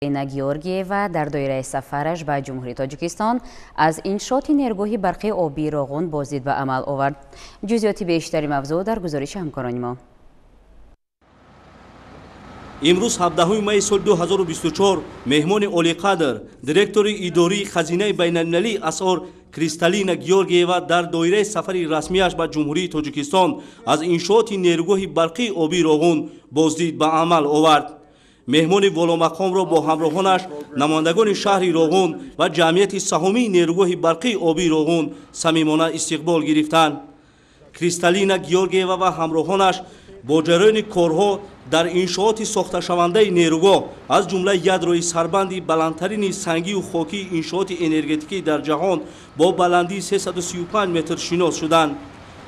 Георгиева дар доираи сафараш ба Ҷумҳурии Тоҷикистон аз иншооти нерӯгоҳи барқи обии Роғун боздид ба амал овард. Ҷузъиёти бештари мавзӯъ дар гузориши ҳамкорони мо. Имрӯз 17 майи соли 2024 меҳмони олиқадр, директори идории Хазинаи байналмилалии асъор Кристалина Георгиева дар доираи сафари расмияш ба Ҷумҳурии Тоҷикистон аз иншооти нерӯгоҳи барқии обии Роғун боздид ба амал овард. Меҳмони воломақомро бо ҳамроҳонаш намояндагони шаҳри Роғун ва ҷамъияти саҳомии нерӯгоҳи барқии обии Роғун самимона истиқбол гирифтанд. Кристалина Георгиева ва ҳамроҳонаш бо ҷараёни корҳо дар иншооти сохташавандаи нерӯгоҳ, аз ҷумла ядрои сарбанди баландтарини сангию хокии иншооти энергетикӣ дар ҷаҳон бо баландии 335 метр шинос шуданд.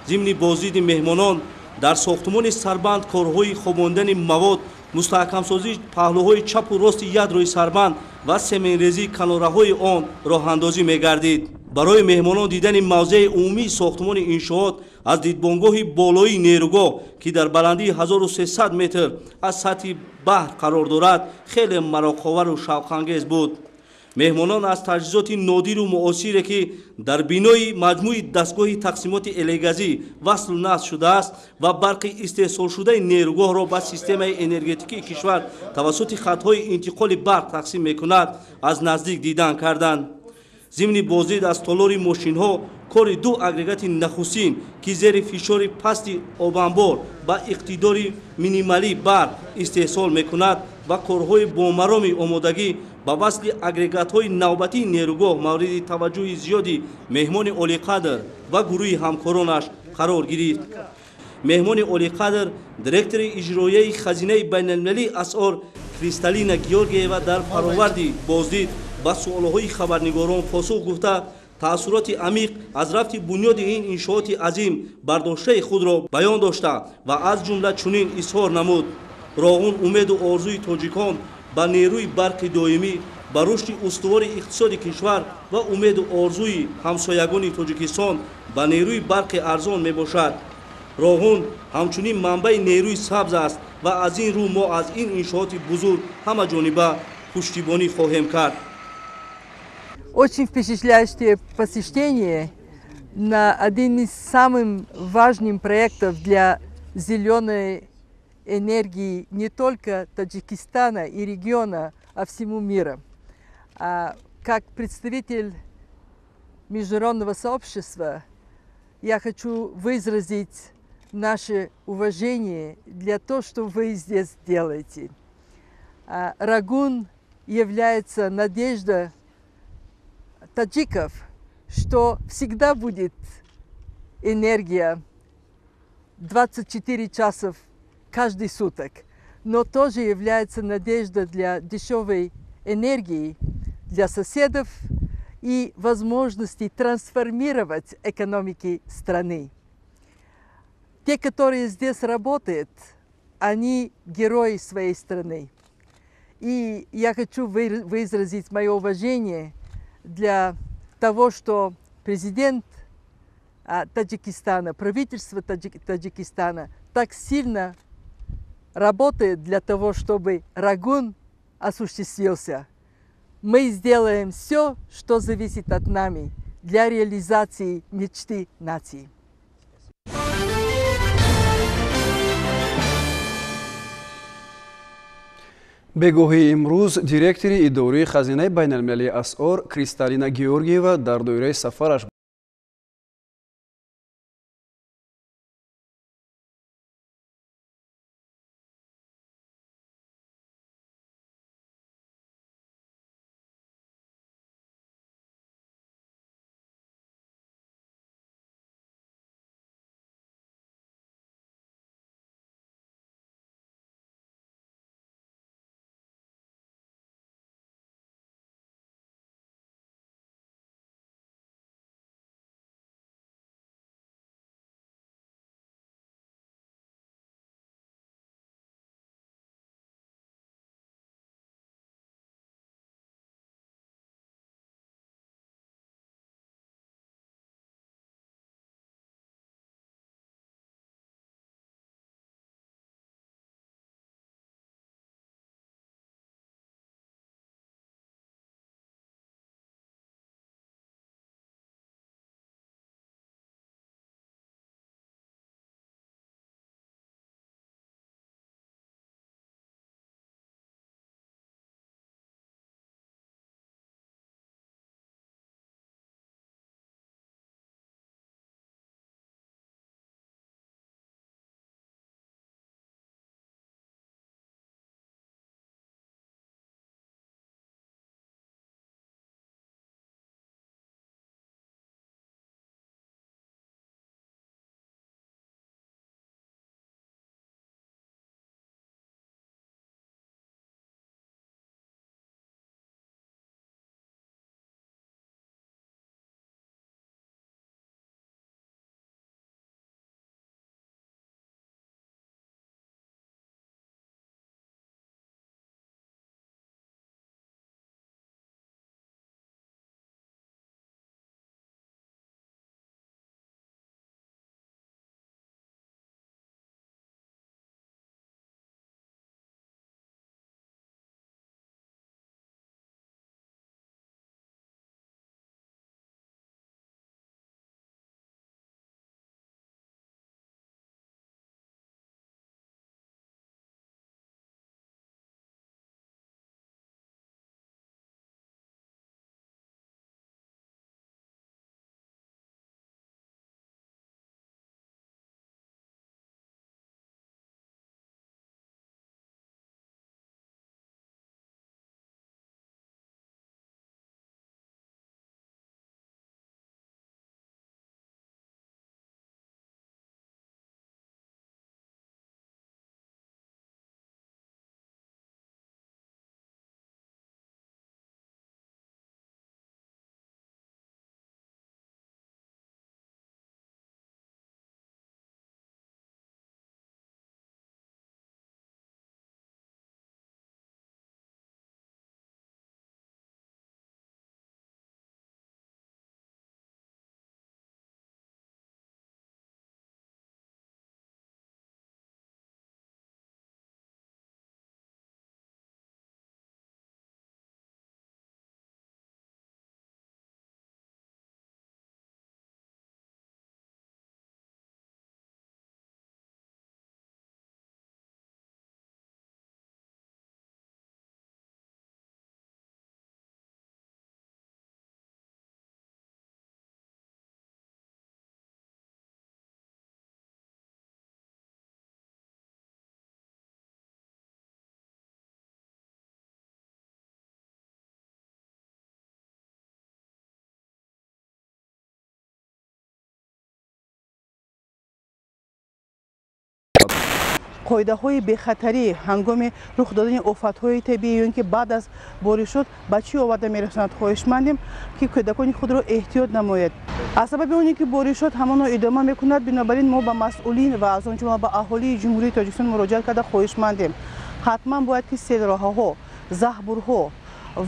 Зимни боздиди меҳмонон дар сохтумони сарбанд корҳои хобондани мавод, мустаҳкамсозии паҳлӯҳои чапу рости ядрои сарбанд ва семенрезии канораҳои он роҳандозӣ мегардид. Барои меҳмонон дидани мавзеи умумии сохтумони иншоот аз дидбонгоҳи болоии нерӯгоҳ, ки дар баландии 1300 метр аз сатҳи баҳр қарор дорад, хеле мароқовару шавқангез буд. Меҳмонон аз таҷҳизоти нодиру муосире, ки дар бинои маҷмӯи дастгоҳи тақсимоти элегазӣ васлу насб шудааст ва барқи истеҳсолшудаи нерӯгоҳро ба системаи энергетикии кишвар тавассути хатҳои интиқоли барқ тақсим мекунад, аз наздик дидан карданд. Зимни боздид аз толори мошинҳо кори ду агрегати нахустин, ки зери фишори пасти обанбор ба иқтидори минималии барқ истеҳсол мекунад, ва корҳои бомароми омодагӣ ба васли агрегатҳои навбатии нерӯгоҳ мавриди таваҷҷӯҳи зиёди меҳмони олиқадр ва гурӯҳи ҳамкоронаш қарор гирифт. Меҳмони олиқадр, директори иҷроияи Хазинаи байналмилалии асъор Кристалина Георгиева дар фароварди боздид ба суолҳои хабарнигорон посух гуфта, таассуроти амиқ аз рафти бунёди ин иншооти азим бардоштаи худро баён дошта ва аз ҷумла чунин изҳор намуд: Роғун умеду орзуи тоҷикон ба нерӯи барқи доимӣ, ба рушди устувори иқтисоди кишвар ва умеду орзуи ҳамсоягони Тоҷикистон ба нерӯи барқи арзон мебошад. Роғун ҳамчунин манбаи нерӯи сабз аст ва аз ин рӯ мо аз ин иншооти бузург ҳамаҷониба пуштибонӣ хоҳем кард. Очень впечатляющее посещение на один из самых важных проектов для зеленой энергии не только Таджикистана и региона, а всему мира. Как представитель международного сообщества я хочу выразить наше уважение для того, что вы здесь делаете. Рогун является надеждой таджиков, что всегда будет энергия 24 часа каждый суток, но тоже является надежда для дешевой энергии, для соседов и возможности трансформировать экономики страны. Те, которые здесь работают, они герои своей страны. И я хочу выразить мое уважение для того, что президент Таджикистана, правительство Таджикистана так сильно работает для того, чтобы Рогун осуществился. Мы сделаем все, что зависит от нами, для реализации мечты нации. Бегоҳи имрӯз директори идории Хазинаи байналмилалии асъор Кристалина Георгиева дар доираи сафараш Қоидаҳои бехатарӣ ҳангоми рух додани офатҳои табиӣ ё ин ки баъд аз боришот ба чӣ оварда мерасонад. Хоҳишмандем, ки кӯдакони худро эҳтиёт намоед. Аз сабаби оне ки боришот ҳамоно идома мекунад, бинобар ин мо ба масъулин ва аз он ҷумла ба аҳолии Ҷумҳурии Тоҷикистон муроҷиат карда хоҳишмандем, ҳатман бояд ки селроҳаҳо, заҳбурҳо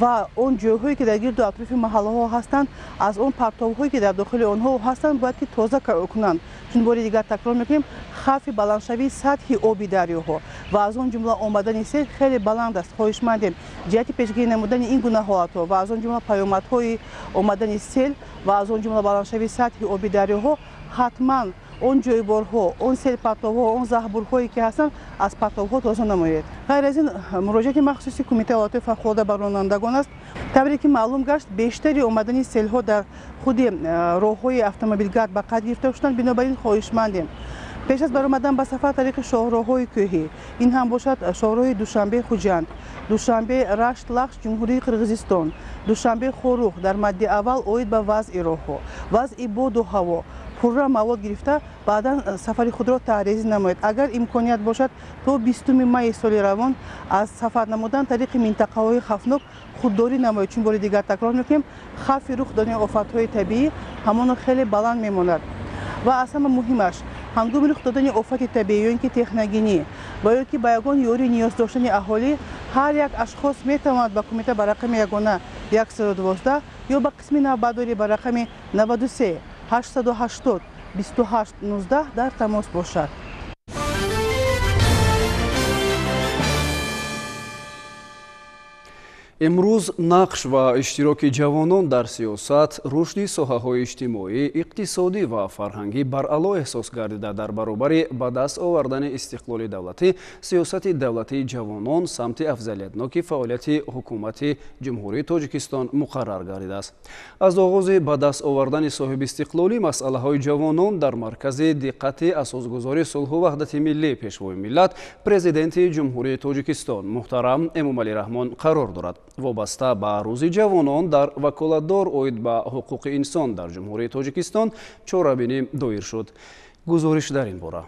ва он ҷойҳое ки дар гирду атрофи маҳаллаҳо ҳастанд, аз он партовҳое ки дар дохили онҳо ҳастанд, бояд ки тоза кунанд. Чун бори дигар такрор мекунем, хавфи баландшавии сатҳи оби дарёҳо ва аз он ҷумла омадани сел хеле баланд аст. Хоҳишмандем, ҷиҳати пешгирӣ намудани ин гуна ҳолатҳо ва аз он ҷумла паёмадҳои омадани сел ва аз он ҷумла баландшавии сатҳи оби дарёҳо, ҳатман он ҷойборҳо, он селпартовҳо, он заҳбурҳое ки ҳастанд, аз партовҳо тоза намоед. Ғайр аз ин, муроҷиати махсуси Кумитаи ҳолатҳои фавқулода ба ронандагон аст. Тавре ки маълум гашт, бештари омадани селҳо дар худи роҳҳои автомобилгард ба қайд гирифта шуданд. Бинобар ин хоҳишмандем, пеш аз баромадан ба сафар тариқи шоҳроҳҳои кӯҳӣ, ин ҳам бошад шоҳроҳи Душанбе Хуҷанд, Душанбе Рашт Лахш Ҷумҳурии Қирғизистон, Душанбе Хоруғ, дар мадди аввал оид ба вазъи роҳҳо, вазъи боду ҳаво пурра мавод гирифта, баъдан сафари худро таҳрезӣ намоед. Агар имконият бошад, то 20 майи соли равон аз сафар намудан тариқи минтақаҳои хавфнок худдорӣ намоед. Чун бори дигар такрор мекунем, хавфи рух додани офатҳои табиӣ ҳамоно хеле баланд мемонад. Ва аз ҳама муҳимаш, ҳангоми рух додани офати табиӣ ё ин ки техногенӣ ва ё ки ба ягон ёрӣ ниёз доштани аҳолӣ, ҳар як ашхос метавонад ба кумита ба рақами ягона 112 ё ба қисми навбатдорӣ ба рақами 93 880 28 19 дар тамос бошад. Имрӯз нақш ва иштироки ҷавонон дар сиёсат, рушди соҳаҳои иҷтимоӣ, иқтисодӣ ва фарҳангӣ баръало эҳсос гардида, дар баробари ба даст овардани истиқлоли давлатӣ, сиёсати давлатии ҷавонон самти афзалиятноки фаъолияти ҳукумати Ҷумҳурии Тоҷикистон муқаррар гардидааст. Аз оғози ба даст овардани соҳибистиқлолӣ масъалаҳои ҷавонон дар маркази диққати асосгузори сулҳу ваҳдати миллӣ, Пешвои миллат, Президенти Ҷумҳурии Тоҷикистон муҳтарам Эмомалӣ Раҳмон қарор дорад. Вобаста ба Рӯзи ҷавонон дар ваколатдор оид ба ҳуқуқи инсон дар Ҷумҳурии Тоҷикистон чорабинӣ доир шуд. Гузориш дар ин бора.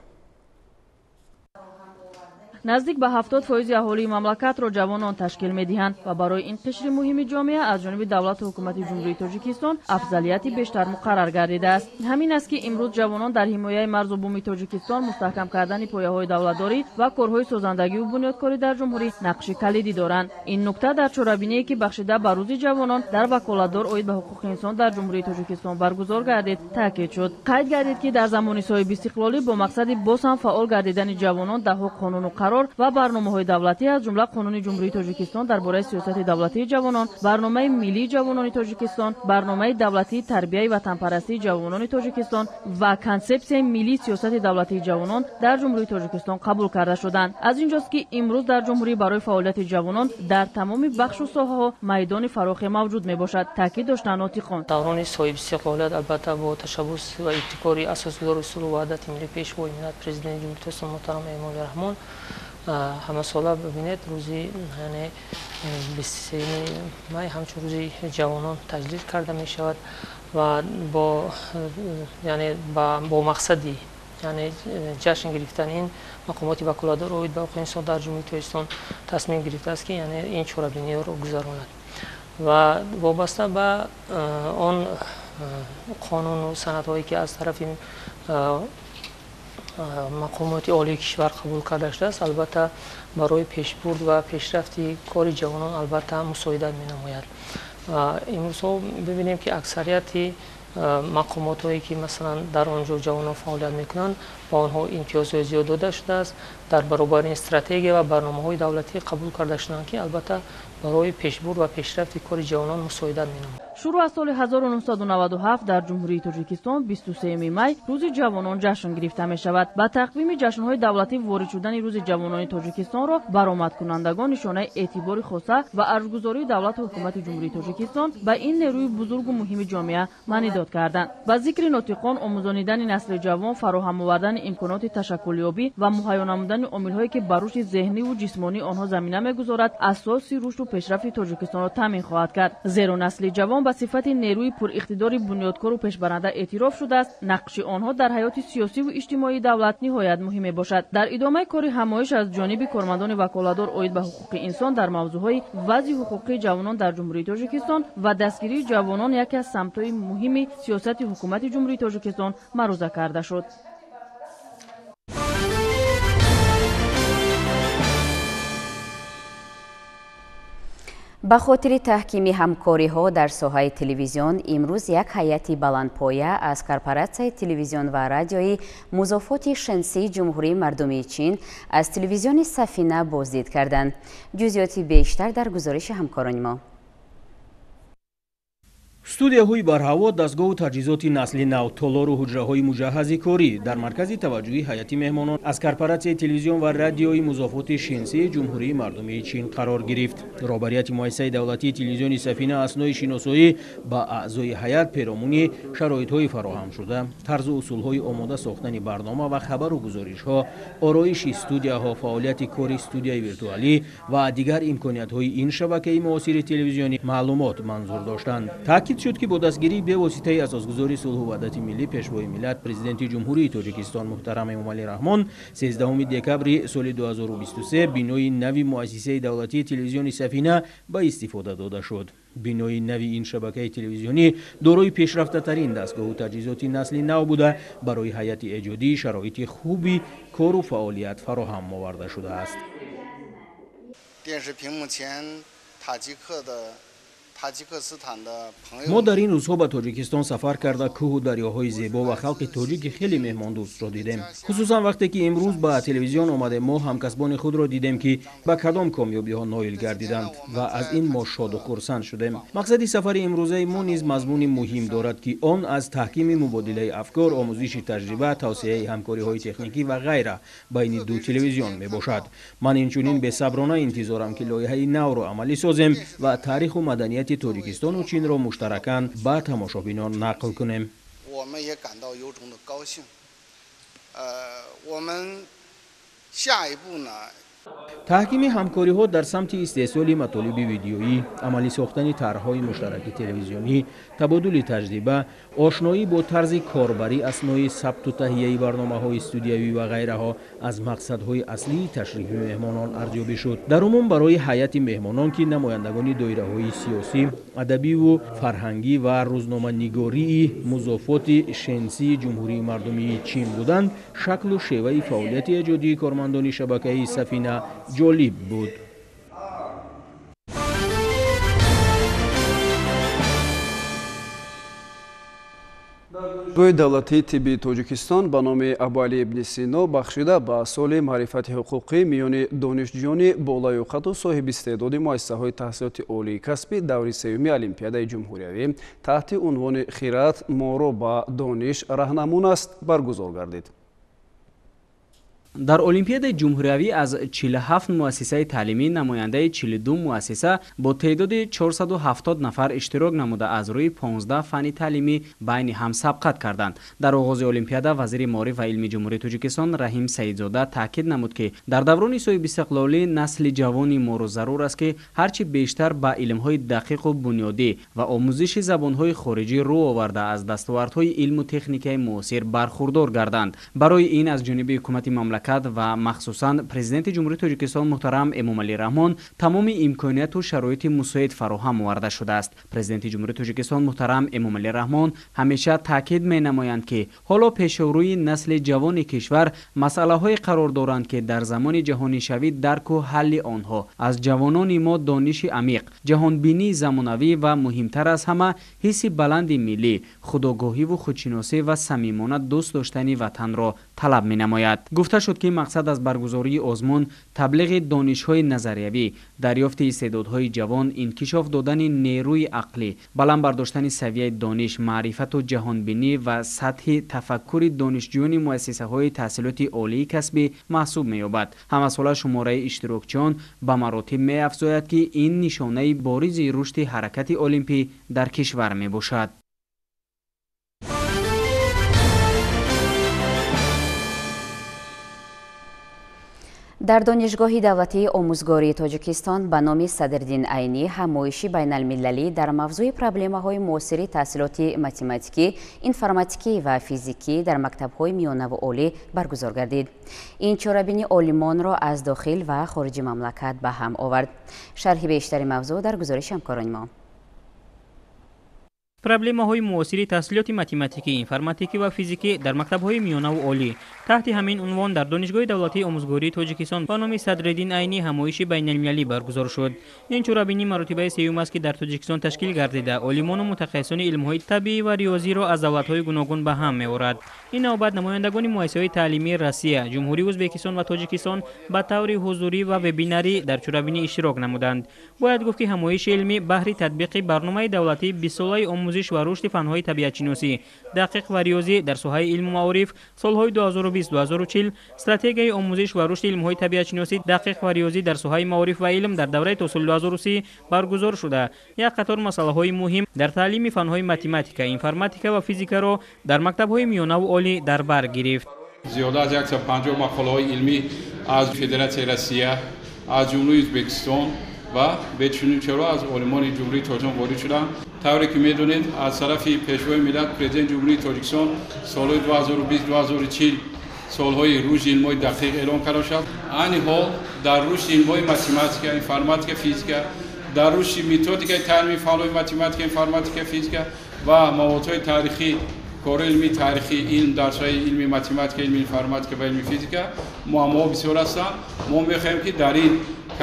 Наздик ба 70% аҳолии мамлакатро ҷавонон ташкил медиҳанд ва барои ин қишри муҳими ҷомеа аз ҷониби давлату ҳукумати Ҷумҳурии Тоҷикистон афзалияти бештар муқаррар гардидааст. Ҳамин аст, ки имрӯз ҷавонон дар ҳимояи марзу буми Тоҷикистон, мустаҳкам кардани пояҳои давлатдорӣ ва корҳои созандагиву бунёдкорӣ дар ҷумҳурӣ нақши калидӣ доранд. Ин нукта дар чорабиние, ки бахшида ба Рӯзи ҷавонон дар ваколатдор оид ба ҳуқуқи инсон дар Ҷумҳурии Тоҷикистон баргузор гардид, таъкид шуд. Қайд гардид, ки дар замони соҳибистиқлолӣ бо мақсади боз ҳам фаъол гардидани ҷавонон даҳҳо қонуну қарор ва барномаҳои давлатӣ, аз ҷумла Қонуни Ҷумҳурии Тоҷикистон дар бораи сиёсати давлатии ҷавонон, Барномаи миллии ҷавонони Тоҷикистон, Барномаи давлатии тарбияи ватанпарастии ҷавонони Тоҷикистон ва Консепсияи миллии сиёсати давлатии ҷавонон дар Ҷумҳурии Тоҷикистон қабул карда шуданд. Аз инҷост, ки имрӯз дар ҷумҳурӣ барои фаъолияти ҷавонон дар тамоми бахшу соҳаҳо майдони фарохе мавҷуд мебошад, таъкид доштанд нотиқон. Даврони соҳибистиқлолият албатта бо ташаббус ва ибтикори асосгузори сулҳу ваҳдати миллӣ, Пешвои миллат, Президенти Ҷумҳурии Тоҷикистон муҳтарам Эмомалӣ Раҳмон ҳамасола бибинед, рӯзи яъне 23 май ҳамчун Рӯзи ҷавонон таҷлил карда мешавад ва бо яъне бо мақсади яъне ҷашн гирифтани ин мақомоти ваколатдор оид ба ҳуқуқи инсон дар Ҷумҳурии Тоҷикистон тасмим гирифтааст, ки яъне ин чорабиниҳоро гузаронад ва вобаста ба он қонуну санадҳое, ки аз тарафи мақомоти олии кишвар қабул карда шудааст, албатта барои пешбурд ва пешрафти кори ҷавонон албатта мусоидат менамояд. Имрӯзҳо бибинем, ки аксарияти мақомотҳое, ки масалан дар он ҷо ҷавонон фаъолият мекунанд, ба онҳо имтиёзҳои зиёд дода шудааст. Дар баробари ин стратегия ва барномаҳои давлатӣ қабул карда шуданд, ки албатта барои пешбурд ва пешрафти кори ҷавонон мусоидат менамояд. Шурӯъ аз соли 1997 дар Ҷумҳурии Тоҷикистон 23 май Рӯзи ҷавонон ҷашн гирифта мешавад. Ба тақвими ҷашнҳои давлатӣ ворид шудани Рӯзи ҷавонони Тоҷикистонро баромадкунандагон нишонаи эътибори хоса ва арҷгузории давлату ҳукумати Ҷумҳурии Тоҷикистон ба ин нерӯи бузургу муҳими ҷомеа маънидод карданд. Ба зикри нотиқон, омӯзонидани насли ҷавон, фароҳам овардани имконоти ташаккулёбӣ ва муҳайё намудани омилҳое, ки ба рушди зеҳниву ҷисмонии онҳо замина мегузорад, асоси рушду пешрафти Тоҷикистонро таъмин хоҳад кард. Зеро насли ҷавон ба сифати нерӯи пуриқтидори бунёдкору пешбаранда эътироф шудааст, нақши онҳо дар ҳаёти сиёсиву иҷтимоии давлат ниҳоят муҳим мебошад. Дар идомаи кори ҳамоиш аз ҷониби кормандони ваколатдор оид ба ҳуқуқи инсон дар мавзӯъҳои вазъи ҳуқуқии ҷавонон дар Ҷумҳурии Тоҷикистон ва дастгирии ҷавонон яке аз самтҳои муҳими сиёсати ҳукумати Ҷумҳурии Тоҷикистон маъруза карда шуд. Ба хотири таҳкими ҳамкориҳо дар соҳаи телевизион имрӯз як ҳайати баландпоя аз корпоратсияи телевизион ва радиои музофоти Шенсии Ҷумҳурии Мардумии Чин аз телевизиони Сафина боздид карданд. Ҷузъиёти бештар дар гузориши ҳамкорони мо. Студияҳои барҳаво, дастгоҳу таҷҳизоти насли нав, толору ҳуҷраҳои муҷаҳҳази корӣ дар маркази таваҷҷӯҳи ҳайати меҳмонон аз корпоратсияи телевизион ва радиои музофоти Шенсии Ҷумҳурии Мардумии Чин қарор гирифт. Роҳбарияти муассисаи давлатии телевизиони Сафина аснои шиносоӣ ба аъзои ҳайат перомуни шароитҳои фароҳамшуда, тарзу усулҳои омода сохтани барнома ва хабару гузоришҳо, ороиши студияҳо, фаъолияти кори студияи виртуалӣ ва дигар имкониятҳои ин шабакаи муосири телевизионӣ маълумот манзур доштанд. Таъкид шуд, ки бо дастгирии бевоситаи асосгузори сулҳу ваҳдати миллӣ, пешвои миллат, президенти Ҷумҳурии Тоҷикистон муҳтарам Эмомалӣ Раҳмон 13 декабри соли 2023 бинои нави муассисаи давлатии телевизиони Сафина ба истифода дода шуд. Бинои нави ин шабакаи телевизионӣ дорои пешрафтатарин дастгоҳу таҷҳизоти насли нав буда, барои ҳайати эҷодӣ шароити хуби кору фаъолият фароҳам оварда шудааст. Мо дар ин рӯзҳо ба Тоҷикистон сафар карда, кӯҳу дарёҳои зебо ва халқи тоҷики хеле меҳмондӯстро дидем. Хусусан вақте ки имрӯз ба телевизион омадем, мо ҳамкасбони худро дидем, ки ба кадом комёбиҳо ноил гардиданд ва аз ин мо шоду хурсанд шудем. Мақсади сафари имрӯзаи мо низ мазмуни муҳим дорад, ки он аз таҳкими мубодилаи афкор, омӯзиши таҷриба, тавсеаи ҳамкориҳои техникӣ ва ғайра байни ду телевизион мебошад. Ман инчунин бесаброна интизорам, ки лоиҳаи навро амалӣ созем ва таъриху маданияти Тоҷикистону Чинро муштаракан ба тамошобинон нақл кунем. Таҳкими ҳамкориҳо дар самти истеҳсоли матолиби видеоӣ, амалӣ сохтани тарҳҳои муштараки телевизионӣ, табодули таҷриба, ошноӣ бо тарзи корбарӣ аснои сабту таҳияи барномаҳои студиявӣ ва ғайраҳо аз мақсадҳои аслии ташрифи меҳмонон арзёбӣ шуд. Дар умум барои ҳайати меҳмонон, ки намояндагони доираҳои сиёсӣ, адабиву фарҳангӣ ва рӯзноманигории музофоти Шенсии Ҷумҳурии Мардумии Чин буданд, шаклу шеваи фаъолияти эҷодии кормандони шабакаи Сафина ҷолиб буд. Донишгоҳи давлатии тиббии Тоҷикистон ба номи Абуалӣ ибни Сино бахшида ба соли маърифати ҳуқуқӣ миёни донишҷӯёни болаёқату соҳиби истеъдоди муассисаҳои таҳсилоти олии касбӣ даври сеюми олимпиадаи ҷумҳуриявӣ таҳти унвони «Хират моро ба дониш раҳнамун аст» баргузор гардид. Дар Олимпиадаи ҷумҳуриявӣ аз 47 муассисаи таълимӣ намояндаи 42 муассиса бо теъдоди 470 нафар иштирок намуда аз рӯи 15 фанни таълимӣ байни ҳам сабқат карданд. Дар оғози Олимпиада вазири маориф ва илми Ҷумҳурии Тоҷикистон Раҳим Саидзода таъкид намуд, ки дар даврони соҳибистиқлолӣ насли ҷавони моро зарур аст, ки ҳарчи бештар ба илмҳои дақиқу бунёдӣ ва омӯзиши забонҳои хориҷӣ рӯ оварда аз дастовардҳои илму техникаи муосир бархурдор гарданд. Барои ин аз ҷониби ҳукумати мамлакат ва махсусан президенти Ҷумҳурии Тоҷикистон муҳтарам Эмомалӣ Раҳмон тамоми имконияту шароити мусоид фароҳам оварда шудааст. Президенти Ҷумҳурии Тоҷикистон муҳтарам Эмомалӣ Раҳмон ҳамеша таъкид менамоянд, ки ҳоло пешрӯи насли ҷавони кишвар масъалаҳое қарор доранд, ки дар замони ҷаҳонишавӣ дарку ҳалли онҳо аз ҷавонони мо дониши амиқ, ҷаҳонбинии замонавӣ ва муҳимтар аз ҳама ҳисси баланди миллӣ, худогоҳиву худшиносӣ ва самимона дӯст доштани ватанро талаб менамояд. Гуфта шуд, ки мақсад аз баргузории озмун таблиғи донишҳои назариявӣ, дарёфти истеъдодҳои ҷавон, инкишоф додани нерӯи ақлӣ, баланд бардоштани савияи дониш, маърифату ҷаҳонбинӣ ва сатҳи тафаккури донишҷӯёни муассисаҳои таҳсилоти олии касбӣ маҳсуб меёбад. Ҳамасола шумораи иштирокчиён ба маротиб меафзояд, ки ин нишонаи боризи рушди ҳаракати олимпӣ дар кишвар мебошад. Дар Донишгоҳи давлатии омӯзгории Тоҷикистон ба номи Садриддин Айнӣ ҳамоиши байналмилалӣ дар мавзӯи проблемаҳои муосири таҳсилоти математикӣ, информатикӣ ва физикӣ дар мактабҳои миёнаву олӣ баргузор гардид. Ин чорабини олимонро аз дохил ва хориҷи мамлакат ба ҳам овард. Шарҳи бештари мавзӯъ дар гузориши ҳамкорони мо. Проблемаҳои муосири таҳсилоти математикӣ, информатикӣ ва физикӣ дар мактабҳои миёнаву олӣ. Таҳти ҳамин унвон дар Донишгоҳи давлатии омӯзгории Тоҷикистон ба номи Садриддин Айнӣ ҳамоиши байналмилалӣ баргузор шуд. Ин чорабинӣ маротибаи сеюм аст, ки дар Тоҷикистон ташкил гардида, олимону мутахассисони илмҳои табиӣ ва риёзиро аз давлатҳои гуногун ба ҳам меорад. Ин навбат намояндагони муассисаҳои таълимии Россия, Ҷумҳурии Ӯзбекистон ва Тоҷикистон ба таври ҳузурӣ ва вебинарӣ дар чорабинӣ иштирок намуданд. Бояд гуфт, ки ҳамоиши илмӣ баҳри татбиқи барномаи давлатии бистсолаи омӯзиш ва рушди фанҳои табиатшиносӣ, дақиқ ва риёзӣ дар соҳаи илму маориф солҳои 2020-2040, стратегияи омӯзиш ва рушди илмҳои табиатшиносӣ, дақиқ ва риёзӣ дар соҳаи маориф ва илм дар давраи то соли 2030 баргузор шуда, як қатор масъалаҳои муҳим дар таълими фанҳои математика, информатика ва физикаро дар мактабҳои миёнаву олӣ дар бар гирифт. Зиёда аз 150 мақолаҳои илмӣ аз Федератсияи Россия, аз Ҷумҳурии Ӯзбекистон ва бечуну чаро аз олимони Ҷумҳурии Тоҷикистон ворид шуданд. Тавре ки медонед, аз тарафи Пешвои миллат, Президенти Ҷумҳурии Тоҷикистон солҳои 2020-2040 солҳои рушди илмҳои дақиқ эълон карда шуд. Айни ҳол дар рушди илмҳои математика, информатика, физика, дар рушди методикаи таълими фанҳои математика, информатика, физика ва маводҳои таърихӣ, корҳои илмии таърихӣ, илм дар соҳаи илми математика, илми информатика ва илми физика муаммоҳо бисёр ҳастанд. Мо мехоҳем, ки дар ин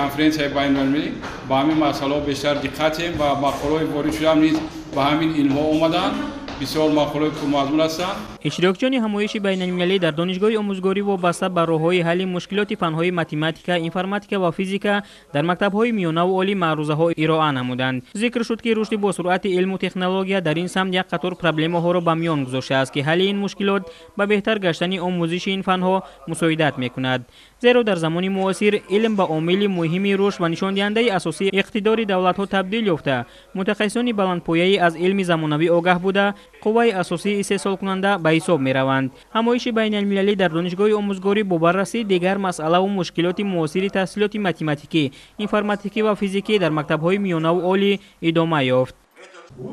конференсияи байналмилалӣ ба ҳамин масъалаҳо бештар диққат диҳем ва мақолаҳои ворид шудаам низ ба ҳамин илмҳо омаданд. Бисёр мақолаҳои пурмазмун ҳастанд. Иштирокчиёни ҳамоиши байналмилалӣ дар Донишгоҳи омӯзгорӣ вобаста ба роҳҳои ҳалли мушкилоти фанҳои математика, информатика ва физика дар мактабҳои миёнаву олӣ маърузаҳо ироа намуданд. Зикр шуд, ки рушди босуръати илму технология дар ин самт як қатор проблемаҳоро ба миён гузоштааст, ки ҳалли ин мушкилот ба беҳтар гаштани омӯзиши ин фанҳо мусоидат мекунад. Зеро дар замони муосир илм ба омили муҳими рушд ва нишондиҳандаи асосии иқтидори давлатҳо табдил ёфта, мутахассисони баландпояӣ аз илми замонавӣ огаҳ буда, қувваи асосии истеҳсолкунанда ба ҳисоб мераванд. Ҳамоиши байналмилалӣ дар Донишгоҳи омӯзгорӣ бо баррасии дигар масъалаву мушкилоти муосири таҳсилоти математикӣ, информатикӣ ва физикӣ дар мактабҳои миёнаву олӣ идома ёфт.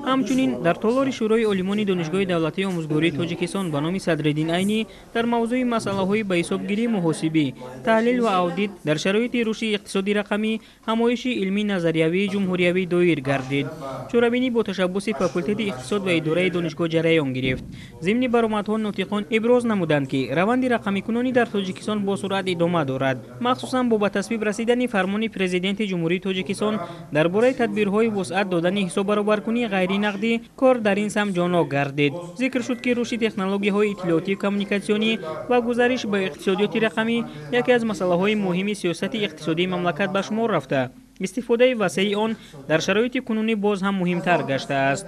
Ҳамчунин дар толори Шӯрои олимони Донишгоҳи давлатии омӯзгории Тоҷикистон ба номи Садриддин Айнӣ дар мавзӯи масъалаҳои ба ҳисобгирии муҳосибӣ, таҳлил ва аудит дар шароити рушди иқтисоди рақамӣ ҳамоиши илмии назариявии ҷумҳуриявӣ доир гардид. Чорабинӣ бо ташаббуси факултети иқтисод ва идораи донишгоҳ ҷараён гирифт. Зимни баромадҳо нотиқон иброз намуданд, ки раванди рақамикунонӣ дар Тоҷикистон бо суръат идома дорад, махсусан бо ба тасвиб расидани фармони Президенти Ҷумҳурии Тоҷикистон дар бораи тадбирҳои вусъат додани ҳисоббаробаркунии ғайринақдӣ кор дар ин самт ҷонок гардид. Зикр шуд, ки рушди технологияҳои иттилоотию коммуникатсионӣ ва гузариш ба иқтисодиёти рақамӣ яке аз масъалаҳои муҳими сиёсати иқтисодии мамлакат ба шумор рафта, истифодаи васеи он дар шароити кунунӣ боз ҳам муҳимтар гаштааст.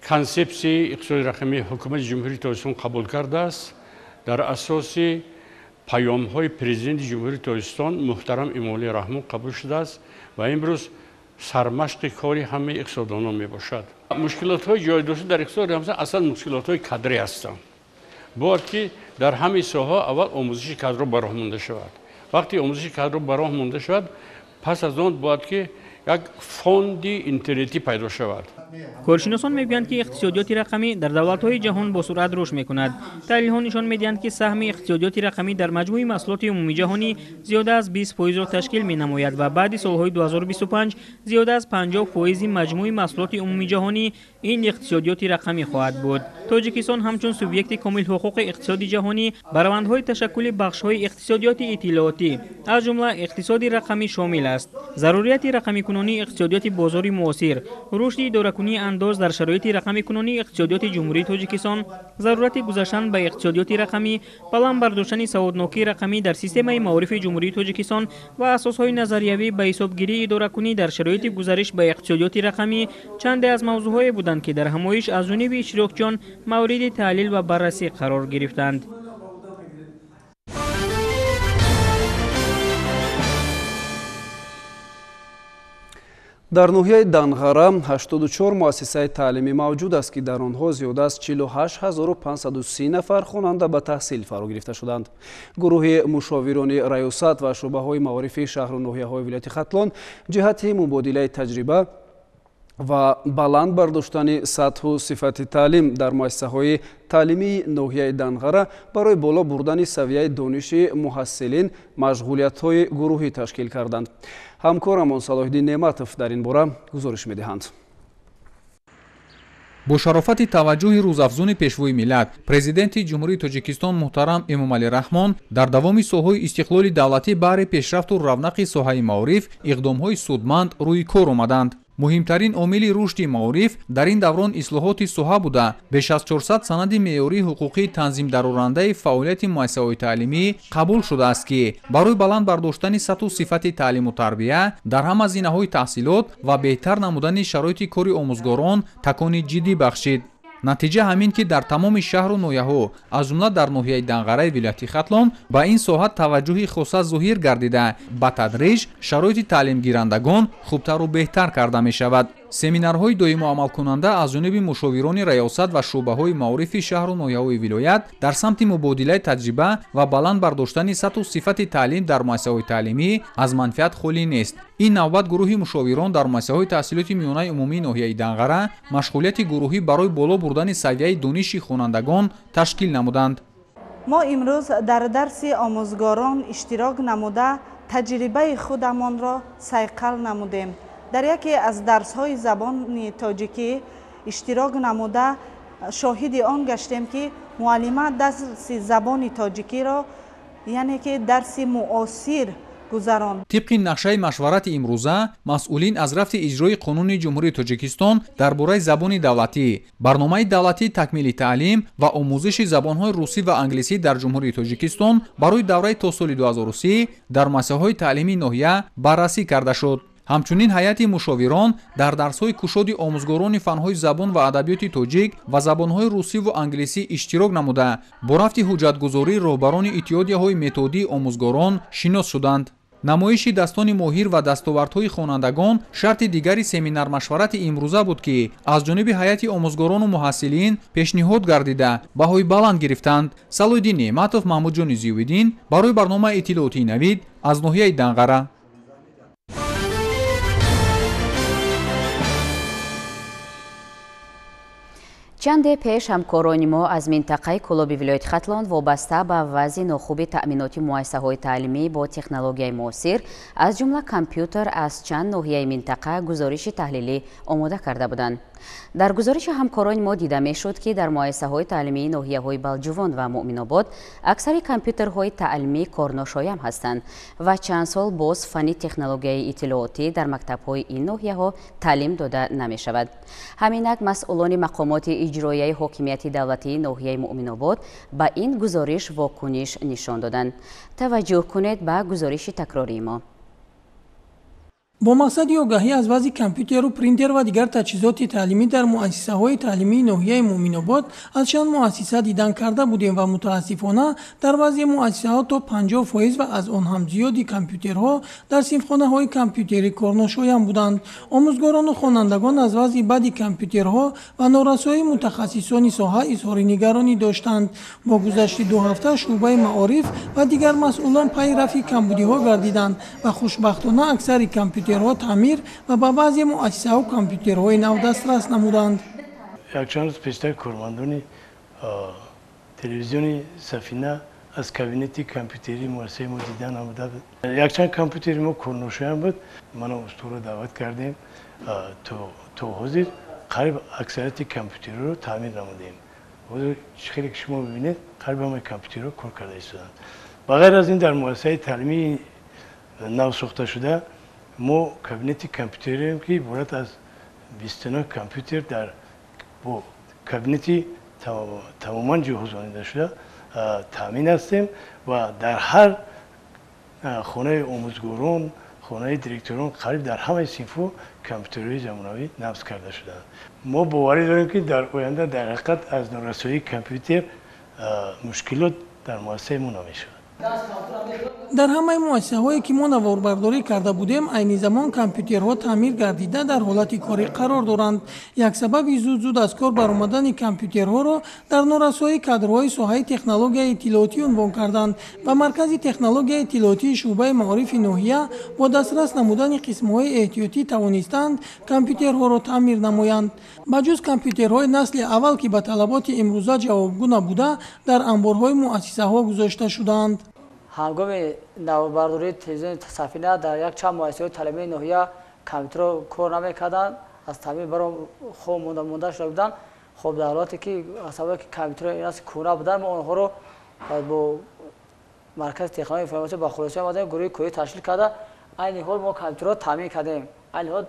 Консепсияи иқтисоди рақамии Ҳукумати Ҷумҳурии Тоҷикистон қабул кардааст дар асоси паёмҳои Президенти Ҷумҳурии Тоҷикистон муҳтарам Эмомалӣ Раҳмон қабул шудааст ва имрӯз сармашқи кори ҳамаи иқтисоддонон мебошад. Мушкилотҳои ҷойдошта дар иқтисоди рақамӣ аслан мушкилотҳои кадрӣ ҳастанд. Бояд ки дар ҳамаи соҳаҳо аввал омӯзиши кадро ба роҳ монда шавад. Вақте омӯзиши кадро ба роҳ монда шавад, пас аз он бояд ки як фонди интернетӣ пайдо шавад. Коршиносон мегӯянд, ки иқтисодиёти рақамӣ дар давлатҳои ҷаҳон бо суръат рушд мекунад. Таҳлилҳо нишон медиҳанд, ки саҳми иқтисодиёти рақамӣ дар маҷмӯи маҳсулоти умумиҷаҳонӣ зиёда аз 20 фоизро ташкил менамояд ва баъди солҳои 2025 зиёда аз 50 фоизи маҷмӯи маҳсулоти умумиҷаҳонӣ ин иқтисодиёти рақамӣ хоҳад буд. Тоҷикистон ҳамчун субъекти комилҳуқуқи иқтисоди ҷаҳонӣ ба равандҳои ташаккули бахшҳои иқтисодиёти иттилоотӣ, аз ҷумла иқтисоди рақамӣ шомил аст. Зарурияти рақамикунонии иқтисодиёти бозори муосир, рушди идоракунии андоз дар шароити рақамикунонии иқтисодиёти Ҷумҳурии Тоҷикистон, зарурати гузаштан ба иқтисодиёти рақамӣ, баланд бардоштани саводнокии рақамӣ дар системаи маорифи Ҷумҳурии Тоҷикистон ва асосҳои назариявӣ ба ҳисобгирии идоракунӣ дар шароити гузариш ба иқтисодиёти рақамӣ чанде аз мавзӯъҳое буданд, ки дар ҳамоиш аз ҷониби иштирокчиён мавриди таҳлил ва баррасӣ қарор гирифтанд. Дар ноҳияи Данғара 84 муассисаи таълимӣ мавҷуд аст, ки дар онҳо зиёда аз 48530 нафар хонанда ба таҳсил фаро гирифта шуданд. Гурӯҳи мушовирони раёсат ва шӯъбаҳои маорифи шаҳру ноҳияҳои вилояти Хатлон ҷиҳати мубодилаи таҷриба ва баланд бардоштани сатҳу сифати таълим дар муассисаҳои таълимии ноҳияи Данғара барои боло бурдани савияи дониши муҳассилин машғулиятҳои гурӯҳӣ ташкил карданд. Ҳамкорамон Салоҳиддин Неъматов дар ин бора гузориш медиҳанд. Бо шарофати таваҷҷӯҳи рӯзафзуни пешвои миллат, президенти Ҷумҳурии Тоҷикистон муҳтарам Эмомалӣ Раҳмон дар давоми солҳои истиқлоли давлатӣ баҳри пешрафту равнақи соҳаи маориф иқдомҳои судманд рӯи кор омаданд. Муҳимтарин омили рушди маориф дар ин даврон ислоҳоти соҳа буда, беш аз 400 санади меъёрии ҳуқуқии танзимдарорандаи фаъолияти муассисаҳои таълимӣ қабул шудааст, ки барои баланд бардоштани сатҳу сифати таълиму тарбия дар ҳама зинаҳои таҳсилот ва беҳтар намудани шароити кори омӯзгорон такони ҷиддӣ бахшид. Натиҷа ҳамин, ки дар тамоми шаҳру ноҳияҳо, аз ҷумла дар ноҳияи Данғараи вилояти Хатлон, ба ин соҳа таваҷҷӯҳи хоса зоҳир гардида, ба тадриҷ шароити таълимгирандагон хубтару беҳтар карда мешавад. Семинарҳои доимоамалкунанда аз ҷониби мушовирони раёсат ва шӯъбаҳои маорифи шаҳру ноҳияҳои вилоят дар самти мубодилаи таҷриба ва баланд бардоштани сатҳу сифати таълим дар муассисаҳои таълимӣ аз манфиат холӣ нест. Ин навбат гурӯҳи мушовирон дар муассисаҳои таҳсилоти миёнаи умумии ноҳияи Данғара машғулияти гурӯҳӣ барои боло бурдани савияи дониши хонандагон ташкил намуданд. Мо имрӯз дар дарси омӯзгорон иштирок намуда таҷрибаи худамонро сайқал намудем. Дар яке аз дарсҳои забони тоҷикӣ иштирок намуда шоҳиди он гаштем, ки муаллима дарси забони тоҷикиро, яъне ки дарси муосир гузаронд. Тибқи нақшаи машварати имрӯза масъулин аз рафти иҷрои қонуни Ҷумҳурии Тоҷикистон дар бораи забони давлатӣ, барномаи давлатии такмили таълим ва омӯзиши забонҳои русӣ ва англисӣ дар Ҷумҳурии Тоҷикистон барои давраи то соли 2030 дар муассисаҳои таълимии ноҳия баррасӣ карда шуд. Ҳамчунин ҳайати мушовирон дар дарсҳои кушоди омӯзгорони фанҳои забон ва адабиёти тоҷик ва забонҳои русӣ ву англисӣ иштирок намуда, бо рафти ҳуҷҷатгузории роҳбарони иттиҳодияҳои методии омӯзгорон шинос шуданд. Намоиши дастони моҳир ва дастовардҳои хонандагон шарти дигари семинар-машварати имрӯза буд, ки аз ҷониби ҳайати омӯзгорону муҳассилин пешниҳод гардида баҳои баланд гирифтанд. Салоҳиддин Неъматов, Маҳмудҷони Зиёвиддин барои барномаи иттилоотии Навид аз ноҳияи Данғара. Чанде пеш ҳамкорони мо аз минтақаи Кӯлоби вилояти Хатлон вобаста ба вазъи нохуби таъминоти муассисаҳои таълимӣ бо технологияи муосир, аз ҷумла компютер, аз чанд ноҳияи минтақа гузориши таҳлилӣ омода карда буданд. Дар гузориши ҳамкорони мо дида мешуд, ки дар муассисаҳои таълимии ноҳияҳои Балҷувон ва Муъминобод аксари компютерҳои таълимӣ корношоям ҳастанд ва чанд сол боз фанни технологияи иттилоотӣ дар мактабҳои ин ноҳияҳо таълим дода намешавад. Ҳаминак масъулони мақомоти иҷроияи ҳокимияти давлатии ноҳияи Муъминобод ба ин гузориш вокуниш нишон доданд. Таваҷҷӯҳ кунед ба гузориши такрории мо. Бо мақсади огаҳӣ аз вазъи компютеру принтер ва дигар таҷҳизоти таълимӣ дар муассисаҳои таълимии ноҳияи Муъминобод аз чанд муассиса дидан карда будем ва мутаассифона дар баъзе муассисаҳо то 50% ва аз он ҳам зиёди компютерҳо дар синфхонаҳои компютерӣ корношоям буданд. Омӯзгорону хонандагон аз вазъи бади компютерҳо ва норасоии мутахассисони соҳа изҳори нигаронӣ доштанд. Бо гузашти 2 ҳафта шӯъбаи маориф ва дигар масъулон пайи рафъи камбудиҳо гардиданд ва хушбахтона аксари компютерҳо таъмир ва ба баъзе муассисаҳо компютерҳои нав дастрас намуданд. Якчанд рӯз пештар кормандони телевизиони Сафина аз кабинети компютерии муассисаи мо дида намуда. Якчанд компютери мо корношоям буд. Мана устодро даъват кардем. То ҳозир қариб аксарияти компютерҳоро таъмир намудем. Ҳозир хеле ки шумо бибинед, қариб ҳамаи компютерҳо кор карда истоданд. Ба ғайр аз ин дар муассисаи таълимии нав сохташуда мо кабинети компютерием, ки иборат аз 29 компютер дар бо кабинети тамоман ҷиҳозонида шуда таъмин ҳастем ва дар ҳар хонаи омӯзгорон, хонаи директорон, қариб дар ҳамаи синфҳо компютерҳои замонавӣ насб карда шудаанд. Мо боварӣ дорем, ки дар оянда дар ҳақиқат аз норасоии компютер мушкилот дар муассисаи мо намешавад. Дар ҳамаи муассисаҳое ки мо наворбардорӣ карда будем, айни замон компютерҳо таъмир гардида дар ҳолати корӣ қарор доранд. Як сабаби зуд-зуд аз кор баромадани компютерҳоро дар норасоии кадрҳои соҳаи технологияи иттилоотӣ унвон карданд ва Маркази технологияи иттилоотии шӯъбаи маорифи ноҳия бо дастрас намудани қисмҳои эҳтиётӣ тавонистанд компютерҳоро таъмир намоянд. Ба ҷуз компютерҳои насли аввал, ки ба талаботи имрӯза ҷавобгӯ набуда, дар анборҳои муассисаҳо гузошта шудаанд. Ҳангоми наворбардории телевизиони Сафина дар якчанд муассисаҳои таълимии ноҳия компютерҳо кор намекарданд, аз таъмир баром хоб монда шуда буданд. Хоб, дар ҳолате ки аз сабабе ки компютерҳо ин аст кӯҳна буданд, мо онҳоро бо Маркази технологияи информатсия ба хулоса омадем, гурӯҳи корӣ ташкил карда, айни ҳол мо компютерҳо таъмин кардем. Айни ҳол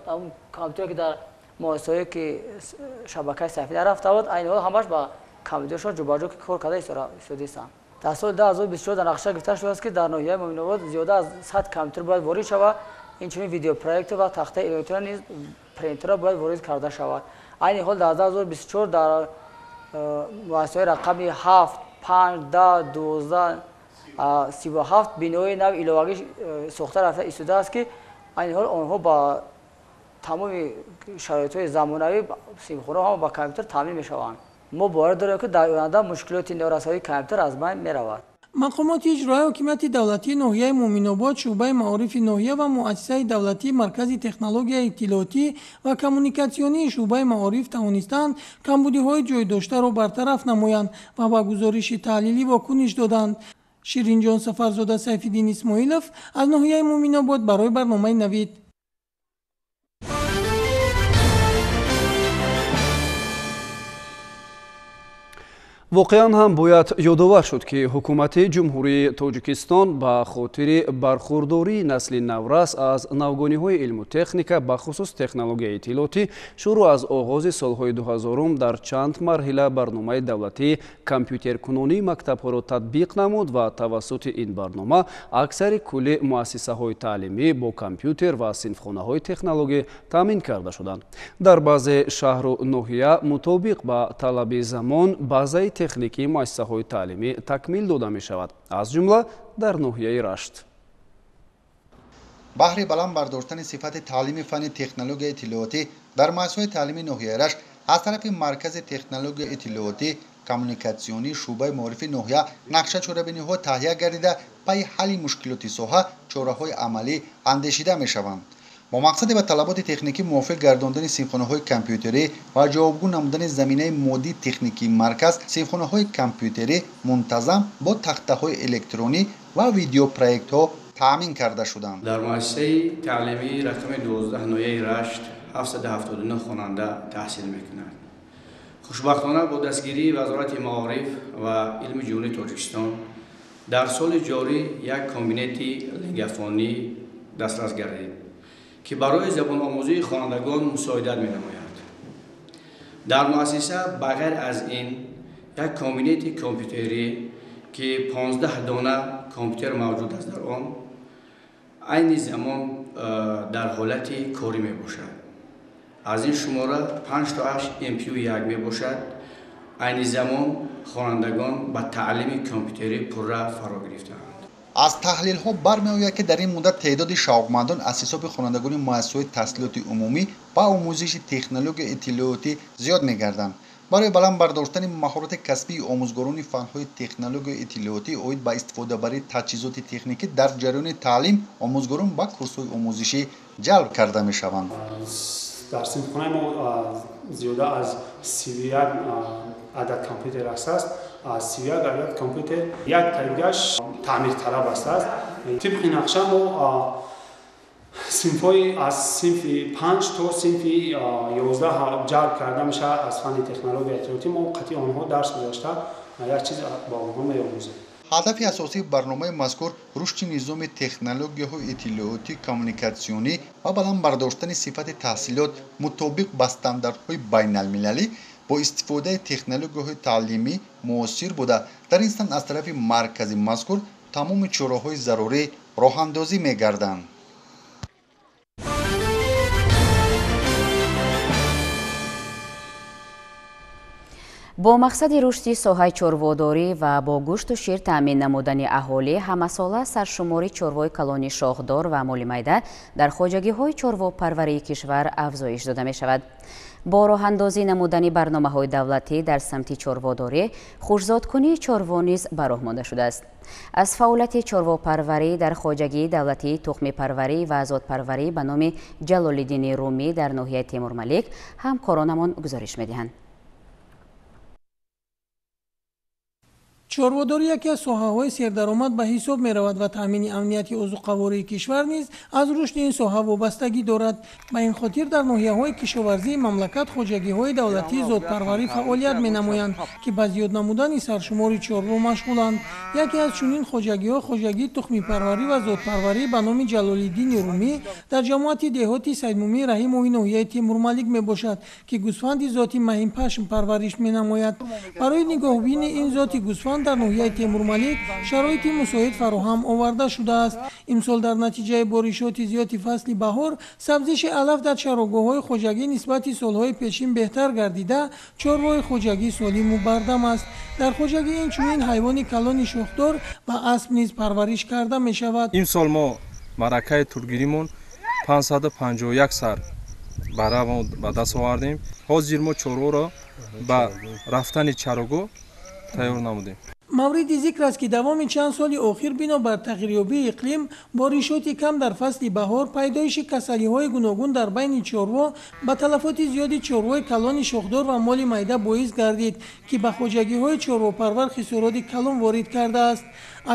компютере ки дар муассисаҳое ки шабакаи Сафина рафта буд, айни ҳол ҳамаш ба компютершон ҷобаҷо кор карда истодаистанд. Дар соли 2024 дар нақша гирифта шудааст, ки дар ноҳияи Муъминобод зиёда аз 100 компютер бояд ворид шавад. Инчунин видеопроектор ва тахтаи электронӣ низ принтерҳо бояд ворид карда шавад. Айни ҳол дар 2024 дар муассисаҳои рақами 7, 5, 10, 12, 37 бинои нав иловагӣ сохта рафта истодааст, ки айни ҳол онҳо ба тамоми шароитҳои замонавӣ синфхонаҳо ҳама ба компютер таъмин мешаванд. Мо бовар дорем, ки дар оянда мушкилоти норасоии компютер аз байн меравад. Мақомоти иҷроияи ҳокимияти давлатии ноҳияи Муъминобод, шӯъбаи маорифи ноҳия ва муассисаи давлатии Маркази технологияи иттилоотӣ ва коммуникатсионии шӯъбаи маориф тавонистанд камбудиҳои ҷойдоштаро бартараф намоянд ва ба гузориши таҳлилӣ вокуниш доданд. Ширинҷон Сафарзода, Сайфиддин Исмоилов аз ноҳияи Муъминобод барои барномаи Навид. Воқеан ҳам бояд ёдовар шуд, ки ҳукумати Ҷумҳурии Тоҷикистон ба хотири бархурдории насли наврас аз навгониҳои илму техника, бахусус технологияи иттилоотӣ, шурӯъ аз оғози солҳои 2000 дар чанд марҳила барномаи давлатии компютеркунонии мактабҳоро татбиқ намуд ва тавассути ин барнома аксари кулли муассисаҳои таълимӣ бо компютер ва синфхонаҳои технологӣ таъмин карда шуданд. Дар баъзе шаҳру ноҳия мутобиқ ба талаби замон базаи техникии муассисаҳои таълимӣ такмил дода мешавад, аз ҷумла дар ноҳияи Рашт. Баҳри баланд бардоштани сифати таълими фанни технологияи иттилоотӣ дар муассисаҳои таълимии ноҳияи Рашт аз тарафи Маркази технологияи иттилоотӣ коммуникатсионии шӯъбаи маорифи ноҳия нақша чорабиниҳо таҳия гардида, пайи ҳалли мушкилоти соҳа чораҳои амалӣ андешида мешаванд. Бо мақсади ба талаботи техникӣ мувофиқ гардондани синфхонаҳои компютерӣ ва ҷавобгӯ намудани заминаи моддии техникии марказ, синфхонаҳои компютерӣ мунтазам бо тахтаҳои электронӣ ва видеопроектҳо таъмин карда шуданд. Дар муассисаи таълимии рақами 12 ноҳияи Рашт 779 хонанда таҳсил мекунад. Хушбахтона бо дастгирии Вазорати маориф ва илми Ҷумҳурии Тоҷикистон дар соли ҷорӣ як комбинети лингафонӣ дастрас гардид, ки барои забономӯзии хонандагон мусоидат менамояд. Дар муассиса ба ғайр аз ин як комбинети компютерӣ, ки 15 дона компютер мавҷуд аст, дар он айни замон дар ҳолати корӣ мебошад. Аз ин шумора 5 тоаш MPU1 мебошад. Айни замон хонандагон ба таълими компютерӣ пурра фаро гирифтаанд. Аз таҳлилҳо бармеояд, ки дар ин муддат теъдоди шавқмандон аз ҳисоби хонандагони муассисаҳои таҳсилоти умумӣ ба омӯзиши технологияи иттилоотӣ зиёд мегарданд. Барои баланд бардоштани маҳорати касбии омӯзгорони фанҳои технологияи иттилоотӣ оид ба истифодабарии таҷҳизоти техникӣ дар ҷараёни таълим омӯзгорон ба курсҳои омӯзишӣ ҷалб карда мешаванд. Дар синфхонаи мо зиёда аз 31 адад компютер аст. Аз 31 адад компютер як тариқаш таъмирталаб аст. Тибқи нақша мо синфҳои аз синфи 5 то синфи 11 ҷалб карда мешавад аз фанни технологияи иттилоотӣ. Мо қатъи онҳо дарс гузашта як чиз ба онҳо меомӯзем. Ҳадафи асосии барномаи мазкур рушди низоми технологияҳои иттилоотӣ коммуникатсионӣ ва баланд бардоштани сифати таҳсилот мутобиқ ба стандартҳои байналмилалӣ бо истифодаи технологияҳои таълимӣ муосир буда, дар ин самт аз тарафи маркази мазкур тамоми чораҳои зарурӣ роҳандозӣ мегарданд. Бо мақсади рушди соҳаи чорводорӣ ва бо гӯшту шир таъмин намудани аҳолӣ ҳамасола саршумори чорвои калони шохдор ва моли майда дар хоҷагиҳои чорвопарварии кишвар афзоиш дода мешавад. Бо роҳандозӣ намудани барномаҳои давлатӣ дар самти чорводорӣ хушзодкунии чорво низ ба роҳ монда шудааст. Аз фаъолияти чорвопарварӣ дар хоҷагии давлатии тухмипарварӣ ва зодпарварӣ ба номи Ҷалолиддини Румӣ дар ноҳияи Темурмалик ҳамкоронамон гузориш медиҳанд. Чорводорӣ яке аз соҳаҳои сердаромад ба ҳисоб меравад ва таъмини амнияти озуқавории кишвар низ аз рушди ин соҳа вобастагӣ дорад. Ба ин хотир дар ноҳияҳои кишоварзии мамлакат хоҷагиҳои давлатии зодпарварӣ фаъолият менамоянд, ки ба зиёд намудани саршумори чорво машғуланд. Яке аз чунин хоҷагиҳо хоҷагии тухмипарварӣ ва зодпарварӣ ба номи Ҷалолиддини Румӣ дар ҷамоати деҳоти Сайдмумин Раҳимови ноҳияи Темурмалик мебошад, ки гӯсфанди зоти маҳинпашм парвариш менамояд. Барои нигоҳубини ин зоти гӯсфанд дар ноҳияи Темурмалик шароити мусоид фароҳам оварда шудааст. Имсол дар натиҷаи боришоти зиёди фасли баҳор сабзиши алаф дар чарогоҳҳои хоҷагӣ нисбати солҳои пешин беҳтар гардида, чорвои хоҷагӣ солиму бардам аст. Дар хоҷагӣ инчунин ҳайвони калони шохдор ва асп низ парвариш карда мешавад. Имсол мо маъракаи тургиримон 551 сар бара ба даст овардем. Ҳозир мо чорворо ба рафтани чарогоҳ тайёр намудем. Мавриди зикр аст, ки давоми чанд соли охир бинобар тағйирёбии иқлим, боришоти кам дар фасли баҳор, пайдоиши касалиҳои гуногун дар байни чорво ба талафоти зиёди чорвои калони шохдор ва моли майда боис гардид, ки ба хоҷагиҳои чорвопарвар хисороти калон ворид кардааст.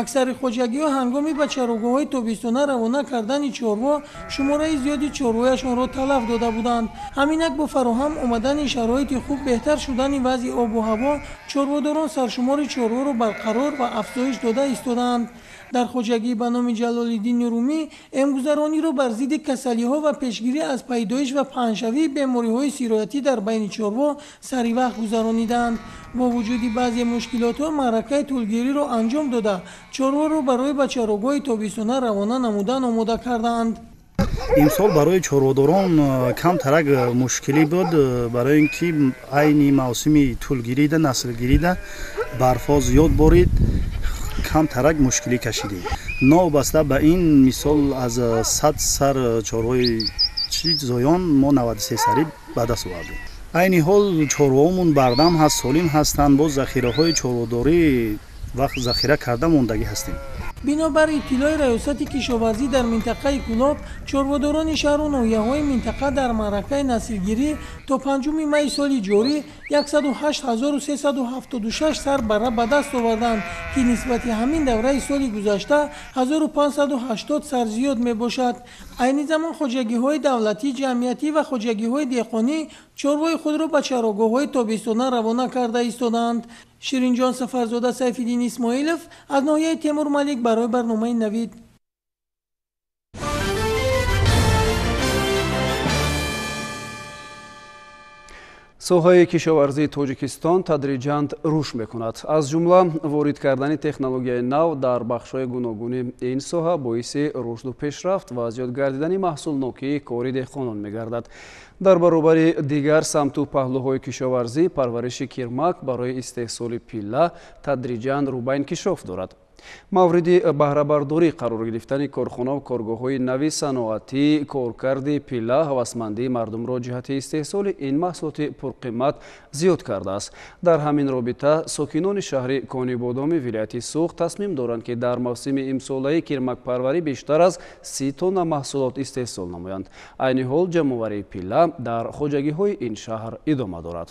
Аксари хоҷагиҳо ҳангоми ба чарогоҳҳои тобистона равона кардани чорво шумораи зиёди чорвояшонро талаф дода буданд. Ҳаминак бо фароҳам омадани шароити хуб, беҳтар шудани вазъи обу ҳаво, чорводорон саршумори чорворо барқарор ва афзоиш дода истодаанд. Дар хоҷагӣ ба номи Ҷалолиддини Румӣ эмгузарониро бар зидди касалиҳо ва пешгирӣ аз пайдоиш ва паҳншавии бемориҳои сироятӣ дар байни чорво саривақт гузаронидаанд. Бо вуҷуди баъзе мушкилотҳо маъракаи тӯлгириро анҷом дода, чорворо барои ба чарогоҳи тобистона равона намудан омода кардаанд. Имсол барои чорводорон камтарак мушкилӣ буд, барои ин ки айни мавсими тӯлгирида, наслгирида барфҳо зиёд борид, камтарак мушкилӣ кашидем. Новобаста ба ин, мисол аз 100 сар чорвои зоён мо 93 сари ба даст овардем. Айни ҳол чорвоомон бардам ҳаст, солим ҳастанд, боз захираҳои чорводорӣ вақт захира карда мондагӣ ҳастем. Бинобар иттилои раёсати кишоварзӣ дар минтақаи Кӯлоб, чорводорони шаҳру ноҳияҳои минтақа дар маъракаи наслгирӣ то 5 майи соли ҷорӣ 108376 сар бара ба даст оварданд, ки нисбати ҳамин давраи соли гузашта 1580 сар зиёд мебошад. Айни замон хоҷагиҳои давлатӣ, ҷамъиятӣ ва хоҷагиҳои деҳқонӣ чорвои худро ба чарогоҳҳои тобистона равона карда истодаанд. Ширинҷон Сафарзода, Сайфиддин Исмоилов аз ноҳияи Темурмалик барои барномаи Навид. Соҳаи кишоварзии Тоҷикистон тадриҷан рушд мекунад. Аз ҷумла ворид кардани технологияи нав дар бахшҳои гуногуни ин соҳа боиси рушду пешрафт ва зиёд гардидани маҳсулнокии кори деҳқонон мегардад. Дар баробари дигар самту паҳлӯҳои кишоварзӣ, парвариши кирмак барои истеҳсоли пилла тадриҷан рӯ ба инкишоф дорад. Мавриди баҳрабардорӣ қарор гирифтани корхонаву коргоҳҳои нави саноатӣ, коркарди пилла ҳавасмандии мардумро ҷиҳати истеҳсоли ин маҳсулоти пурқимат зиёд кардааст. Дар ҳамин робита сокинони шаҳри Конибодоми вилояти Суғд тасмим доранд, ки дар мавсими имсолаи кирмакпарварӣ бештар аз 30 тонна маҳсулот истеҳсол намоянд. Айни ҳол ҷамъоварии пилла дар хоҷагиҳои ин шаҳр идома дорад.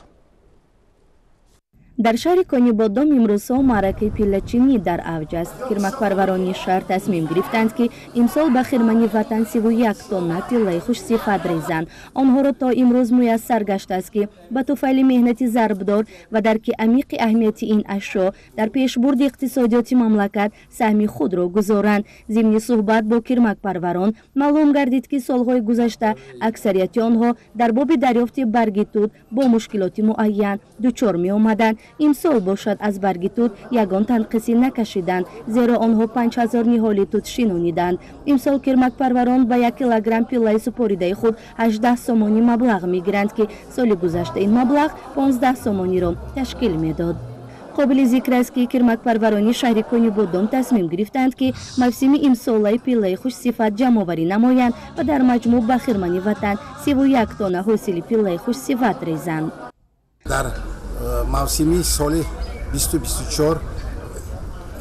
Дар шаҳри Конибодом имрӯзҳо маъракаи пиллачинӣ дар авҷ аст. Кирмакпарварони шаҳр тасмим гирифтанд, ки имсол ба хирмани ватан 31 тонна пиллаи хушсифат резанд. Онҳоро то имрӯз муяссар гаштааст, ки ба туфайли меҳнати зарбдор ва дарки амиқи аҳамияти ин ашё дар пешбурди иқтисодиёти мамлакат саҳми худро гузоранд. Зимни суҳбат бо кирмакпарварон маълум гардид, ки солҳои гузашта аксарияти онҳо дар боби дарёфти барги тут бо мушкилоти муайян дучор меомаданд. Имсол бошад аз барги тут ягон танқисӣ накашиданд, зеро онҳо 5000 ниҳоли тут шинониданд. Имсол кирмакпарварон ба 1 килограмм пиллаи супоридаи худ 18 сомонӣ маблағ мегиранд, ки соли гузашта ин маблағ 15 сомониро ташкил медод. Қобили зикр аст, ки кирмакпарварони шаҳри Конибодом тасмим гирифтанд, ки мавсими имсолаи пиллаи хушсифат ҷамъоварӣ намоянд ва дар маҷмӯъ ба хирмани ватан 31 тонна ҳосили пиллаи хушсифат резанд. Дар мавсими соли 2024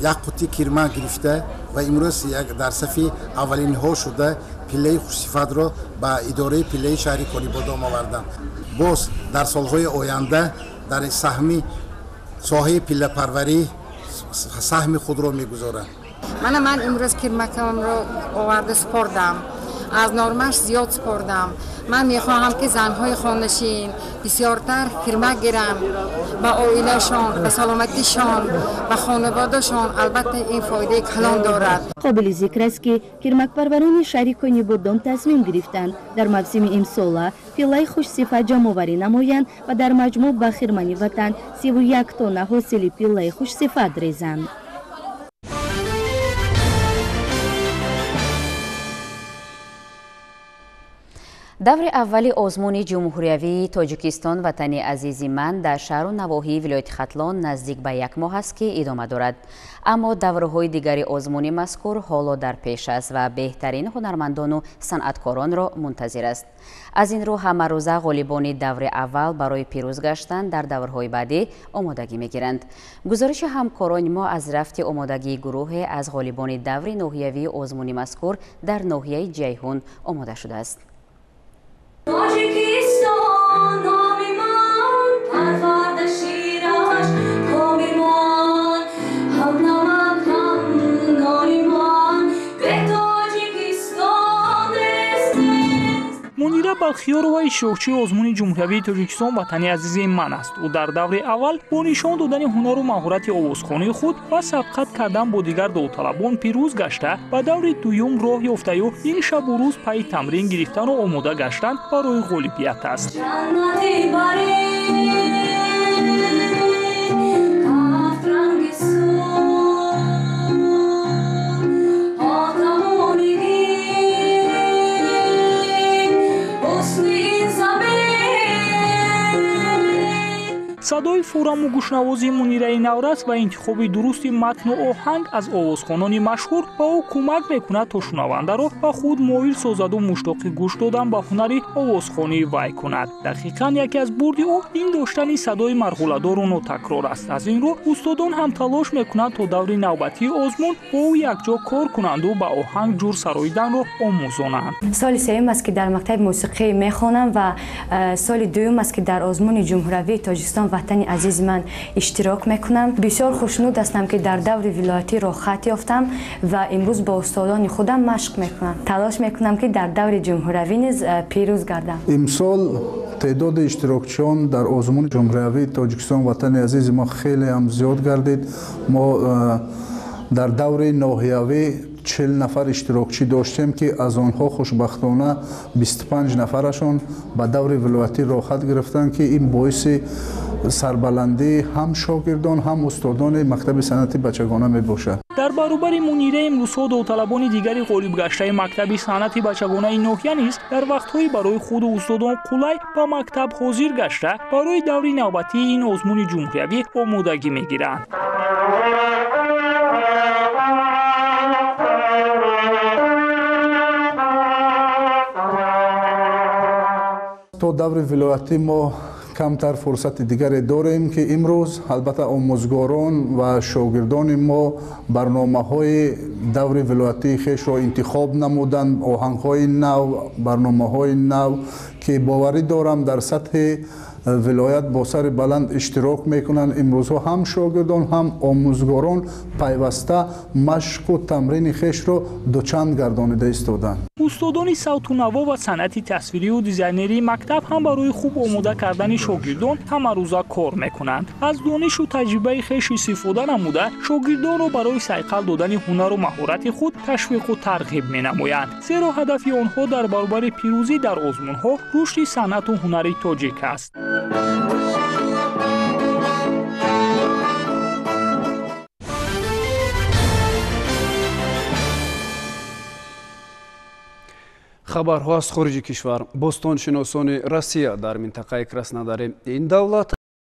як қутти кирмак гирифта ва имрӯз дар сафи аввалинҳо шуда пиллаи хушсифатро ба идораи пиллаи шаҳри Конибодом оварданд. Боз дар солҳои оянда дар саҳми соҳаи пиллапарварӣ саҳми худро мегузоранд. Мана ман имрӯз кирмакамро оварда супордам, аз нормаш зиёд супордам. Ман мехоҳам, ки занҳои хонашин бисёртар кирмак гиранд, ба оилашон, ба саломатишон, ба хонаводашон албатта ин фоидаи калон дорад. Қобили зикр аст, ки кирмакпарварони шаҳри Конибодом тасмим гирифтанд дар мавсими имсола пиллаи хушсифат ҷамъоварӣ намоянд ва дар маҷмӯъ ба хирмани ватан 31 тонна ҳосили пиллаи хушсифат резанд. Даври аввали озмуни ҷумҳуриявии Тоҷикистон «Ватани азизи ман» дар шаҳру навоҳии вилояти Хатлон наздик ба як моҳ аст, ки идома дорад. Аммо даврҳои дигари озмуни мазкур ҳоло дар пеш аст ва беҳтарин ҳунармандону санъаткоронро мунтазир аст. Аз ин рӯ ҳамарӯза ғолибони даври аввал барои пирӯз гаштан дар даврҳои баъдӣ омодагӣ мегиранд. Гузориши ҳамкорони мо аз рафти омодагии гурӯҳе аз ғолибони даври ноҳиявии озмуни мазкур дар ноҳияи Ҷайҳун омода шудааст. Тоҷикистон номи ман, парварда шираш коми ман, ҳам намак ҳам нони ман, бе Тоҷикистон нест. Мунира Балхиёрова иштирокчии озмуни ҷумҳуриявии Тоҷикистон «Ватани азизи ман» аст. Ӯ дар даври аввал бо нишон додани ҳунару маҳорати овозхонии худ ва сабқат кардан бо дигар довталабон пирӯз гашта, ба даври дуюм роҳ ёфтаю ин шабу рӯз пайи тамрин гирифтану омода гаштан барои ғолибият аст. Садои фураму гӯшнавози Мунираи наврас ва интихоби дурусти матну оҳанг аз овозхонони машҳур ба ӯ кӯмак мекунад, то шунавандаро ба худ моил созаду муштоқи гӯш додан ба ҳунари овозхонии вай кунад. Дақиқан яке аз бурди ӯ ин доштани садои марғуладору нотакрор аст. Аз ин рӯ устодон ҳам талош мекунанд, то даври навбатии озмун бо ӯ якҷо кор кунанду ба оҳанг ҷур сароиданро омӯзонанд. Соли сеюм аст, ки дар мактаби мусиқӣ мехонам ва соли дуюм аст, ки дар озмуни ҷумҳуриявии Тоҷикистон «Ватани азизи ман» иштирок мекунам. Бисёр хушнуд ҳастам, ки дар даври вилоятӣ роҳхат ёфтам ва имрӯз бо устодони худам машқ мекунам. Талош мекунам, ки дар даври ҷумҳуриявӣ низ пирӯз гардам. Имсол теъдоди иштирокчиён дар озмуни ҷумҳуриявии Тоҷикистон «Ватани азизи мо» хеле ҳам зиёд гардид. Мо дар даври ноҳиявӣ 40 нафар иштирокчӣ доштем, ки аз онҳо хушбахтона 25 нафарашон ба даври вилоятӣ роҳхат гирифтанд, ки ин боиси сарбаландии ҳам шогирдон, ҳам устодони мактаби санъати бачагона мебошад. Дар баробари Мунира имрӯзҳо довталабони дигари ғолибгаштаи мактаби санъати бачагонаи ноҳия низ дар вақтҳои барои худу устодон қулай ба мактаб ҳозир гашта, барои даври навбатии ин озмуни ҷумҳуриявӣ омодагӣ мегиранд. То даври вилоятӣ мо камтар фурсати дигаре дорем, ки имрӯз албатта омӯзгорон ва шогирдони мо барномаҳои даври вилоятии хешро интихоб намуданд, оҳангҳои нав, барномаҳои нав, ки боварӣ дорам дар сатҳи вилоят бо сари баланд иштирок мекунанд. Имрӯзҳо ҳам шогирдон, ҳам омӯзгорон пайваста машқу тамрини хешро дучанд гардонида истоданд. Устодони савту наво ва санъати тасвирию дизайнерии мактаб ҳам барои хуб омода кардани шогирдон ҳамарӯза кор мекунанд. Аз донишу таҷрибаи хеш истифода намуда, шогирдонро барои сайқал додани ҳунару маҳорати худ ташвиқу тарғиб менамоянд, зеро ҳадафи онҳо дар баробари пирӯзӣ дар озмунҳо рушди санъату ҳунари тоҷик аст. Хабарҳо аз хориҷи кишвар. Бостоншиносони Россия дар минтақаи Краснодари ин давлат